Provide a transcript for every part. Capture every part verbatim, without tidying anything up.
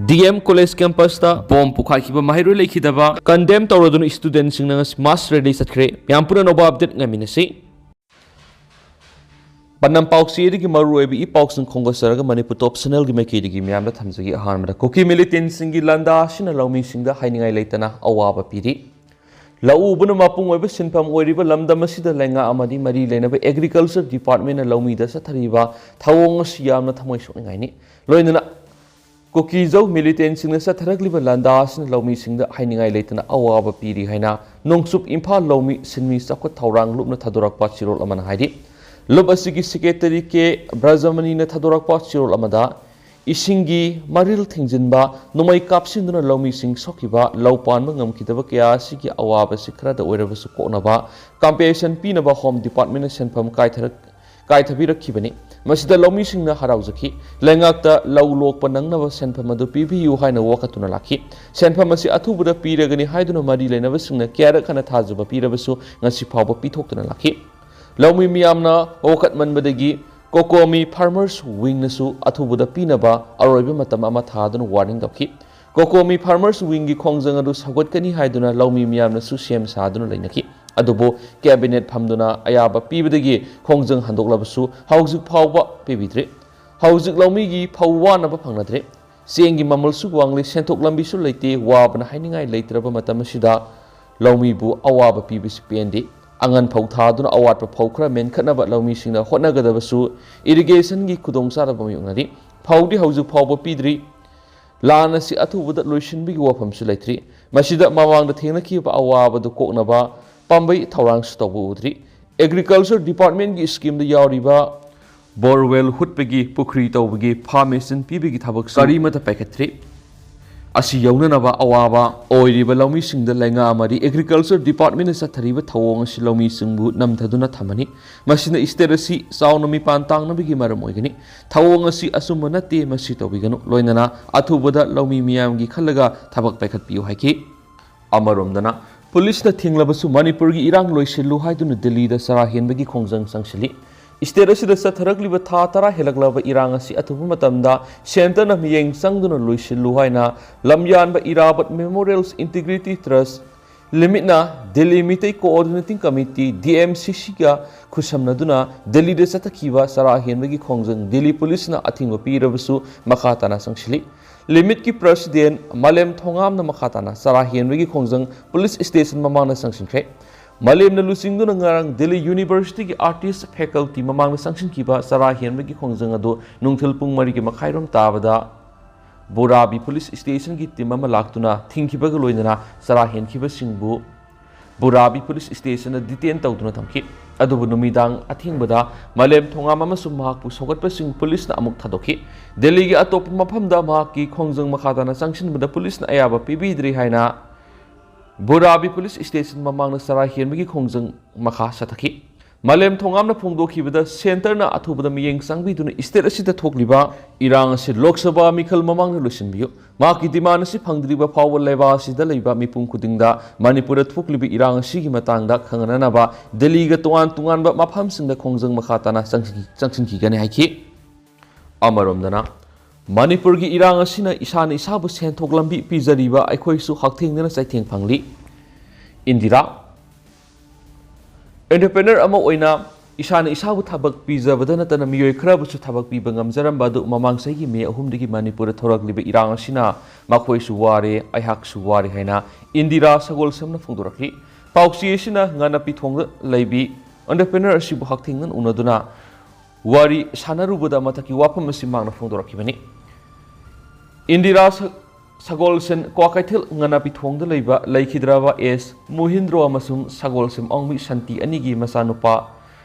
D M college ꯀꯦꯝꯄꯁꯇ bomb ꯄꯣꯈꯥꯏꯈꯤꯕ ꯃꯍꯩꯔꯣꯏ ꯂꯩꯈꯤꯗꯕ condemn ꯇꯧꯔꯗꯨꯅ ꯁ꯭ꯇꯨꯗꯦꯟꯠꯁꯤꯡꯅ ꯉꯁꯤ ꯃꯥꯁ ꯔꯦꯂꯤ ꯆꯠꯈ꯭ꯔꯦ꯫ ꯃꯌꯥꯝ ꯄꯨꯝꯅ ꯅꯣꯕꯥ ꯑꯞꯗꯦꯠ ꯉꯥꯏꯃꯤꯟꯅꯁꯤ꯫ ꯄꯥꯟꯗꯝ ꯄꯥꯎꯆꯦꯗꯒꯤ ꯃꯔꯨꯑꯣꯏꯕ ꯏ ꯄꯥꯎꯁꯤꯡ ꯈꯣꯝꯒꯠꯆꯔꯒ ꯃꯅꯤꯄꯨꯔ ꯇꯣꯞ ꯆꯦꯅꯦꯜꯒꯤ ꯃꯥꯏꯀꯩꯗꯒꯤ ꯃꯤꯌꯥꯝꯗ ꯊꯝꯖꯒꯦ꯫ ꯑꯍꯥꯟꯕꯗ ꯀꯨꯀꯤ ꯃꯤꯂꯤꯇꯦꯟꯁꯤꯡꯒꯤ ꯂꯥꯟꯗꯥ ꯑꯁꯤꯅ ꯂꯧꯃꯤꯁꯤꯡꯗ ꯍꯥꯏꯅꯤꯡꯉꯥꯏ ꯂꯩꯇꯅ ꯑꯋꯥꯕ ꯄꯤꯔꯤ꯫ ꯂꯧ ꯎꯕꯅ ꯃꯄꯨꯡ ꯑꯣꯏꯕ ꯁꯤꯟꯐꯝ ꯑꯣꯏꯔꯤꯕ ꯂꯝꯗꯝ ꯑꯁꯤꯗ ꯂꯩꯉꯥꯛ ꯑꯃꯗꯤ ꯃꯔꯤ ꯂꯩꯅꯕ ꯑꯦꯒ꯭ꯔꯤꯀꯜꯆꯔ ꯗꯤꯄꯥꯔꯠꯃꯦꯟꯅ ꯂꯧꯃꯤꯗ ꯆꯠꯊꯔꯤꯕ ꯊꯧꯑꯣꯡ ꯑꯁꯤ ꯌꯥꯝꯅ ꯊꯃꯣꯏ ꯁꯣꯛꯅꯤꯡꯉꯥꯏꯅꯤ꯫ ꯂꯣꯏꯅꯅ ꯀꯨꯀꯤꯖꯧ ꯃꯤꯂꯤꯇꯦꯟꯁꯤꯡꯅ ꯆꯠꯊꯔꯛꯂꯤꯕ ꯂꯥꯟꯗꯥ ꯑꯁꯤꯅ ꯂꯧꯃꯤꯁꯤꯡꯗ ꯍꯥꯏꯅꯤꯡꯉꯥꯏ ꯂꯩꯇꯅ ꯑꯋꯥꯕ ꯄꯤꯔꯤ ꯍꯥꯏꯅ ꯅꯣꯡꯆꯨꯞ ꯏꯝꯐꯥꯜ ꯂꯧꯃꯤ ꯁꯤꯟꯃꯤ ꯆꯥꯎꯈꯠ ꯊꯧꯔꯥꯡ ꯂꯨꯞꯅ ꯊꯥꯗꯣꯔꯛꯄ ꯆꯦꯔꯣꯜ ꯑꯃꯅ ꯍꯥꯏꯔꯤ꯫ ꯂꯨꯞ ꯑꯁꯤꯒꯤ ꯁꯦꯀ꯭ꯔꯦꯇꯔꯤ ꯀꯦ ꯕ꯭ꯔꯖꯃꯅꯤꯅ ꯊꯥꯗꯣꯔꯛꯄ ꯆꯦꯔꯣꯜ ꯑꯃꯗ ꯏꯁꯤꯡꯒꯤ ꯃꯔꯤꯜ ꯊꯤꯡꯖꯤꯟꯕ, ꯅꯣꯡꯃꯩ ꯀꯥꯞꯁꯤꯟꯗꯨꯅ ꯂꯧꯃꯤꯁꯤꯡ ꯁꯣꯛꯈꯤꯕ, ꯂꯧ ꯄꯥꯟꯕ ꯉꯝꯈꯤꯗꯕ ꯀꯌꯥ ꯑꯁꯤꯒꯤ ꯑꯋꯥꯕꯁꯤ ꯈꯔꯗ ꯑꯣꯏꯔꯕꯁꯨ ꯀꯣꯛꯅꯕ ꯀꯝꯄꯦꯟꯁꯦꯁꯟ ꯄꯤꯅꯕ ꯍꯣꯝ ꯗꯤꯄꯥꯔꯠꯃꯦꯟꯅ ꯁꯦꯟꯐꯝ ꯀꯥꯏꯊꯔꯛ-, ꯀꯥꯏꯊꯕꯤꯔꯛꯈꯤꯕꯅꯤ꯫ ꯃꯁꯤꯗ ꯂꯧꯃꯤꯁꯤꯡꯅ ꯍꯔꯥꯎꯖꯈꯤ꯫ ꯂꯩꯉꯥꯛꯇ ꯂꯧ ꯂꯣꯛꯄ ꯅꯪꯅꯕ ꯁꯦꯟꯐꯝ ꯑꯗꯨ ꯄꯤꯕꯤꯌꯨ ꯍꯥꯏꯅ ꯋꯥꯀꯠꯇꯨꯅ ꯂꯥꯛꯈꯤ꯫ ꯁꯦꯟꯐꯝ ꯑꯁꯤ ꯑꯊꯨꯕꯗ ꯄꯤꯔꯒꯅꯤ ꯍꯥꯏꯗꯨꯅ ꯃꯔꯤ ꯂꯩꯅꯕꯁꯤꯡꯅ ꯀꯌꯥꯔꯛ ꯍꯟꯅ ꯊꯥꯖꯕ ꯄꯤꯔꯕꯁꯨ ꯉꯁꯤ ꯐꯥꯎꯕ ꯄꯤꯊꯣꯛꯇꯨꯅ ꯂꯥꯛꯈꯤ꯫ ꯂꯧꯃꯤ ꯃꯤꯌꯥꯝꯅ ꯋꯥꯀꯠꯃꯟꯕꯗꯒꯤ ꯀꯣꯀꯣꯃꯤ ꯐꯥꯔꯃꯔꯁ ꯋꯤꯡꯅꯁꯨ ꯑꯊꯨꯕꯗ ꯄꯤꯅꯕ ꯑꯔꯣꯏꯕ ꯃꯇꯝ ꯑꯃ ꯊꯥꯗꯨꯅ ꯋꯥꯔꯅꯤꯡ ꯇꯧꯈꯤ꯫ ꯀꯣꯀꯣꯃꯤ ꯐꯥꯔꯃꯔꯁ ꯋꯤꯡꯒꯤ ꯈꯣꯡꯖꯪ ꯑꯗꯨ ꯁꯧꯒꯠꯀꯅꯤ ꯍꯥꯏꯗꯨꯅ ꯂꯧꯃꯤ ꯃꯤꯌꯥꯝꯅꯁꯨ ꯁꯦꯝ ꯁꯥꯗꯨꯅ ꯂꯩꯅꯈꯤ꯫ ꯑꯗꯨꯕꯨ ꯀꯦꯕꯤꯅꯦꯠ ꯐꯝꯗꯨꯅ ꯑꯌꯥꯕ ꯄꯤꯕꯗꯒꯤ ꯈꯣꯡꯖꯪ ꯍꯟꯗꯣꯛꯂꯕꯁꯨ ꯍꯧꯖꯤꯛ ꯐꯥꯎꯕ ꯄꯤꯕꯤꯗ꯭ꯔꯤ꯫ ꯍꯧꯖꯤꯛ ꯂꯧꯃꯤꯒꯤ ꯐꯧ ꯋꯥꯅꯕ ꯐꯪꯅꯗ꯭ꯔꯤ꯫ ꯆꯦꯡꯒꯤ ꯃꯃꯜꯁꯨ ꯋꯥꯡꯂꯤ, ꯁꯦꯟꯊꯣꯛ ꯂꯝꯕꯤꯁꯨ ꯂꯩꯇꯦ꯫ ꯋꯥꯕꯅ ꯍꯥꯏꯅꯤꯡꯉꯥꯏ ꯂꯩꯇ꯭ꯔꯕ ꯃꯇꯝ ꯑꯁꯤꯗ ꯂꯧꯃꯤꯕꯨ ꯑꯋꯥꯕ ꯄꯤꯕꯁꯤ ꯄꯦꯟꯗꯦ꯫ ꯑꯉꯟ ꯐꯧ ꯊꯥꯗꯨꯅ ꯑꯋꯥꯠꯄ ꯐꯧ ꯈꯔ ꯃꯦꯟꯈꯠꯅꯕ ꯂꯧꯃꯤꯁꯤꯡꯅ ꯍꯣꯠꯅꯒꯗꯕꯁꯨ ꯏꯔꯤꯒꯦꯁꯟꯒꯤ ꯈꯨꯗꯣꯡꯆꯥꯗꯕ ꯃꯥꯌꯣꯛꯅꯔꯤ꯫ ꯐꯧꯗꯤ ꯍꯧꯖꯤꯛ ꯐꯥꯎꯕ ꯄꯤꯗ꯭ꯔꯤ꯫ ꯂꯥꯟ ꯑꯁꯤ ꯑꯊꯨꯕꯗ ꯂꯣꯏꯁꯤꯟꯕꯒꯤ ꯋꯥꯐꯝꯁꯨ ꯂꯩꯇ꯭ꯔꯤ꯫ ꯃꯁꯤꯗ ꯃꯃꯥꯡꯗ ꯊꯦꯡꯅꯈꯤꯕ ꯑꯋꯥꯕꯗꯨ ꯀꯣꯛꯅꯕ ꯄꯥꯝꯕꯩ ꯊꯧꯔꯥꯡꯁꯨ ꯇꯧꯕ ꯎꯗ꯭ꯔꯤ꯫ ꯑꯦꯒ꯭ꯔꯤꯀꯜꯆꯔ ꯗꯤꯄꯥꯔꯠꯃꯦꯟꯒꯤ ꯁ꯭ꯀꯤꯝꯗ ꯌꯥꯎꯔꯤꯕ ꯕꯣꯔꯋꯦꯜ ꯍꯨꯠꯄꯒꯤ, ꯄꯨꯈ꯭ꯔꯤ ꯇꯧꯕꯒꯤ, ꯐꯥꯔꯃꯦꯁꯟ ꯄꯤꯕꯒꯤ ꯊꯕꯛꯁꯨ ꯀꯔꯤꯃꯠꯇ ꯄꯥꯏꯈꯠꯇ꯭ꯔꯤ꯫ ꯑꯁꯤ ꯌꯧꯅꯅꯕ ꯑꯋꯥꯕ ꯑꯣꯏꯔꯤꯕ ꯂꯧꯃꯤꯁꯤꯡꯗ ꯂꯩꯉꯥꯛ ꯑꯃꯗꯤ ꯑꯦꯒ꯭ꯔꯤꯀꯜꯆꯔ ꯗꯤꯄꯥꯔꯠꯃꯦꯟꯅ ꯆꯠꯊꯔꯤꯕ ꯊꯧꯑꯣꯡ ꯑꯁꯤ ꯂꯧꯃꯤꯁꯤꯡꯕꯨ ꯅꯝꯊꯗꯨꯅ ꯊꯝꯃꯅꯤ꯫ ꯃꯁꯤꯅ ꯁ꯭ꯇꯦꯠ ꯑꯁꯤ ꯆꯥꯎꯅ ꯃꯤꯄꯥꯟ ꯇꯥꯡꯅꯕꯒꯤ ꯃꯔꯝ ꯑꯣꯏꯒꯅꯤ꯫ ꯊꯧꯑꯣꯡ ꯑꯁꯤ ꯑꯆꯨꯝꯕ ꯅꯠꯇꯦ, ꯃꯁꯤ ꯇꯧꯕꯤꯒꯅꯨ꯫ ꯂꯣꯏꯅꯅ ꯑꯊꯨꯕꯗ ꯂꯧꯃꯤ ꯃꯤꯌꯥꯝꯒꯤ ꯈꯜꯂꯒ ꯊꯕꯛ ꯄꯥꯏꯈꯠꯄꯤꯌꯨ ꯍꯥꯏꯈꯤ꯫ ꯑꯃꯔꯣꯝꯗꯅ, ꯄꯨꯂꯤꯁꯅ ꯊꯤꯡꯂꯕꯁꯨ ꯃꯅꯤꯄꯨꯔꯒꯤ ꯏꯔꯥꯡ ꯂꯣꯏꯁꯤꯜꯂꯨ ꯍꯥꯏꯗꯨꯅ ꯗꯤꯜꯂꯤꯗ ꯆꯔꯥ ꯍꯦꯟꯕꯒꯤ ꯈꯣꯡꯖꯪ ꯆꯪꯁꯤꯜꯂꯤ꯫ ꯁ꯭ꯇꯦꯠ ꯑꯁꯤꯗ ꯆꯠꯊꯔꯛꯂꯤꯕ ꯊꯥ ꯇꯔꯥ ꯍꯦꯜꯂꯛꯂꯕ ꯏꯔꯥꯡ ꯑꯁꯤ ꯑꯊꯨꯕ ꯃꯇꯝꯗ ꯁꯦꯟꯇꯔꯅ ꯃꯤꯠꯌꯦꯡ ꯆꯪꯗꯨꯅ ꯂꯣꯏꯁꯤꯜꯂꯨ ꯍꯥꯏꯅ ꯂꯝꯌꯥꯟꯕ ꯏꯔꯥꯕꯠ ꯃꯦꯃꯣꯔꯤꯌꯦꯜ ꯏꯟꯇꯤꯒ꯭ꯔꯤꯇꯤ ꯇ꯭ꯔꯁ ꯂꯤꯃꯤꯠꯅ Delhi Meetei coordinating committee, D M C ꯁꯤꯒ ꯈꯨꯠꯁꯝꯅꯗꯨꯅ ꯗꯤꯜꯂꯤꯗ ꯆꯠꯊꯈꯤꯕ ꯆꯔꯥ ꯍꯦꯟꯕꯒꯤ ꯈꯣꯡꯖꯪ ꯗꯤꯜꯂꯤ ꯄꯨꯂꯤꯁꯅ ꯑꯊꯤꯡꯕ ꯄꯤꯔꯕꯁꯨ ꯃꯈꯥ ꯇꯥꯅ ꯆꯪꯁꯤꯜꯂꯤ꯫ ꯂꯤꯃꯤꯠꯀꯤ ꯄ꯭ꯔꯁꯤꯗꯦꯟ ꯃꯥꯂꯦꯝ ꯊꯣꯉꯥꯝꯅ ꯃꯈꯥ ꯇꯥꯅ ꯆꯔꯥ ꯍꯦꯟꯕꯒꯤ ꯈꯣꯡꯖꯪ ꯄꯨꯂꯤꯁ ꯁ꯭ꯇꯦꯁꯟ ꯃꯃꯥꯡꯗ ꯆꯪꯁꯤꯟꯈ꯭ꯔꯦ꯫ ꯃꯥꯂꯦꯝꯅ ꯂꯨꯆꯤꯡꯗꯨꯅ ꯉꯔꯥꯡ ꯗꯤꯜꯂꯤ ꯌꯨꯅꯤꯚꯔꯁꯤꯇꯤꯒꯤ ꯑꯥꯔꯇꯤꯁ ꯐꯦꯀꯜꯇꯤ ꯃꯃꯥꯡꯗ ꯆꯪꯁꯤꯟꯈꯤꯕ ꯆꯔꯥ ꯍꯦꯟꯕꯒꯤ ꯈꯣꯡꯖꯪ ꯑꯗꯨ ꯅꯨꯡꯊꯤꯜ ꯄꯨꯡ ꯃꯔꯤꯒꯤ ꯃꯈꯥꯏꯔꯣꯝ ꯇꯥꯕꯗ ꯕꯣꯔꯥꯕꯤ ꯄꯨꯂꯤꯁ ꯁ꯭ꯇꯦꯁꯟꯒꯤ ꯇꯤꯝ ꯑꯃ ꯂꯥꯛꯇꯨꯅ ꯊꯤꯡꯈꯤꯕꯒ ꯂꯣꯏꯅꯅ ꯆꯔꯥ ꯍꯦꯟꯈꯤꯕꯁꯤꯡꯕꯨ ꯕꯣꯔꯥꯕꯤ ꯄꯨꯂꯤꯁ ꯁ꯭ꯇꯦꯁꯟꯗ ꯗꯤꯇꯦꯟ ꯇꯧꯗꯨꯅ ꯊꯝꯈꯤ꯫ ꯑꯗꯨꯕꯨ ꯅꯨꯃꯤꯗꯥꯡ ꯑꯊꯦꯡꯕꯗ ꯃꯥꯂꯦꯝ ꯊꯣꯉꯥꯝ ꯑꯃꯁꯨꯡ ꯃꯍꯥꯛꯄꯨ ꯁꯧꯒꯠꯄꯁꯤꯡ ꯄꯨꯂꯤꯁꯅ ꯑꯃꯨꯛ ꯊꯥꯗꯣꯛꯈꯤ꯫ ꯗꯤꯜꯂꯤꯒꯤ ꯑꯇꯣꯞꯄ ꯃꯐꯝꯗ ꯃꯍꯥꯛꯀꯤ ꯈꯣꯡꯖꯪ ꯃꯈꯥ ꯇꯥꯅ ꯆꯪꯁꯤꯟꯕꯗ ꯄꯨꯂꯤꯁꯅ ꯑꯌꯥꯕ ꯄꯤꯕꯤꯗ꯭ꯔꯤ ꯍꯥꯏꯅ ꯕꯣꯔꯥꯕꯤ ꯄꯨꯂꯤꯁ ꯁ꯭ꯇꯦꯁꯟ ꯃꯃꯥꯡꯗ ꯆꯔꯥ ꯍꯦꯟꯕꯒꯤ ꯈꯣꯡꯖꯪ ꯃꯈꯥ ꯆꯠꯊꯈꯤ꯫ ꯃꯥꯂꯦꯝ ꯊꯣꯉꯥꯝꯅ ꯐꯣꯡꯗꯣꯛꯈꯤꯕꯗ ꯁꯦꯟꯇꯔꯅ ꯑꯊꯨꯕꯗ ꯃꯤꯠꯌꯦꯡ ꯆꯪꯕꯤꯗꯨꯅ ꯁ꯭ꯇꯦꯠ ꯑꯁꯤꯗ ꯊꯣꯛꯂꯤꯕ ꯏꯔꯥꯡ ꯑꯁꯤ ꯂꯣꯛ ꯁꯚꯥ ꯃꯤꯈꯜ ꯃꯃꯥꯡꯗ ꯂꯣꯏꯁꯤꯟꯕꯤꯌꯨ꯫ ꯃꯍꯥꯛꯀꯤ ꯗꯤꯃꯥꯟ ꯑꯁꯤ ꯐꯪꯗ꯭ꯔꯤꯕ ꯐꯥꯎꯕ ꯂꯩꯕꯥꯛ ꯑꯁꯤꯗ ꯂꯩꯕ ꯃꯤꯄꯨꯝ ꯈꯨꯗꯤꯡꯗ ꯃꯅꯤꯄꯨꯔꯗ ꯊꯣꯛꯂꯤꯕ ꯏꯔꯥꯡ ꯑꯁꯤꯒꯤ ꯃꯇꯥꯡꯗ ꯈꯪꯍꯟꯅꯅꯕ ꯗꯤꯜꯂꯤꯒ ꯇꯣꯉꯥꯟ ꯇꯣꯉꯥꯟꯕ ꯃꯐꯝꯁꯤꯡꯗ ꯈꯣꯡꯖꯪ ꯃꯈꯥ ꯇꯥꯅ ꯆꯪꯁꯤꯟꯈꯤ-, ꯆꯪꯁꯤꯟꯈꯤꯒꯅꯤ ꯍꯥꯏꯈꯤ꯫ ꯑꯃꯔꯣꯝꯗꯅ, ꯃꯅꯤꯄꯨꯔꯒꯤ ꯏꯔꯥꯡ ꯑꯁꯤꯅ ꯏꯁꯥꯅ ꯏꯁꯥꯕꯨ ꯁꯦꯟꯊꯣꯛ ꯂꯝꯕꯤ ꯄꯤꯖꯔꯤꯕ ꯑꯩꯈꯣꯏꯁꯨ ꯍꯛꯊꯦꯡꯅꯅ ꯆꯩꯊꯦꯡ ꯐꯪꯂꯤ꯫ ꯏꯟꯗꯤꯔꯥ, ꯑꯦꯟꯇꯔꯄ꯭ꯔꯦꯅꯔ ꯑꯃ ꯑꯣꯏꯅ ꯏꯁꯥꯅ ꯏꯁꯥꯕꯨ ꯊꯕꯛ ꯄꯤꯖꯕꯗ ꯅꯠꯇꯅ ꯃꯤꯑꯣꯏ ꯈꯔꯕꯨꯁꯨ ꯊꯕꯛ ꯄꯤꯕ ꯉꯝꯖꯔꯝꯕ ꯑꯗꯨ ꯃꯃꯥꯡ ꯆꯍꯤꯒꯤ ꯃꯦ ꯑꯍꯨꯝꯗꯒꯤ ꯃꯅꯤꯄꯨꯔꯗ ꯊꯣꯔꯛꯂꯤꯕ ꯏꯔꯥꯡ ꯑꯁꯤꯅ ꯃꯈꯣꯏꯁꯨ ꯋꯥꯔꯦ, ꯑꯩꯍꯥꯛꯁꯨ ꯋꯥꯔꯦ ꯍꯥꯏꯅ ꯏꯟꯗꯤꯔꯥ ꯁꯒꯣꯜꯁꯦꯝꯅ ꯐꯣꯡꯗꯣꯔꯛꯈꯤ꯫ ꯄꯥꯎꯆꯦ ꯑꯁꯤꯅ ꯉꯥꯅꯥꯄꯤꯊꯣꯡꯗ ꯂꯩꯕꯤ ꯑꯦꯟꯇꯔꯄ꯭ꯔꯦꯅꯔ ꯑꯁꯤꯕꯨ ꯍꯛꯊꯦꯡꯅꯅ ꯎꯅꯗꯨꯅ ꯋꯥꯔꯤ ꯁꯥꯟꯅꯔꯨꯕꯗ ꯃꯊꯛꯀꯤ ꯋꯥꯐꯝ ꯑꯁꯤ ꯃꯍꯥꯛꯅ ꯐꯣꯡꯗꯣꯔꯛꯈꯤꯕꯅꯤ꯫ ꯏꯟꯗꯤꯔꯥ ꯁ-, ꯁꯒꯣꯜꯁꯦꯝ ꯀ꯭ꯋꯥꯀꯩꯊꯦꯜ ꯉꯥꯅꯥꯄꯤꯊꯣꯡꯗ ꯂꯩꯕ ꯂꯩꯈꯤꯗ꯭ꯔꯕ ꯑꯦꯁ ꯃꯣꯍꯤꯟꯗ꯭ꯔꯣ ꯑꯃꯁꯨꯡ ꯁꯒꯣꯜꯁꯦꯝ ꯑꯣꯡꯕꯤ ꯁꯥꯟꯇꯤ ꯑꯅꯤꯒꯤ ꯃꯆꯥꯅꯨꯄꯥ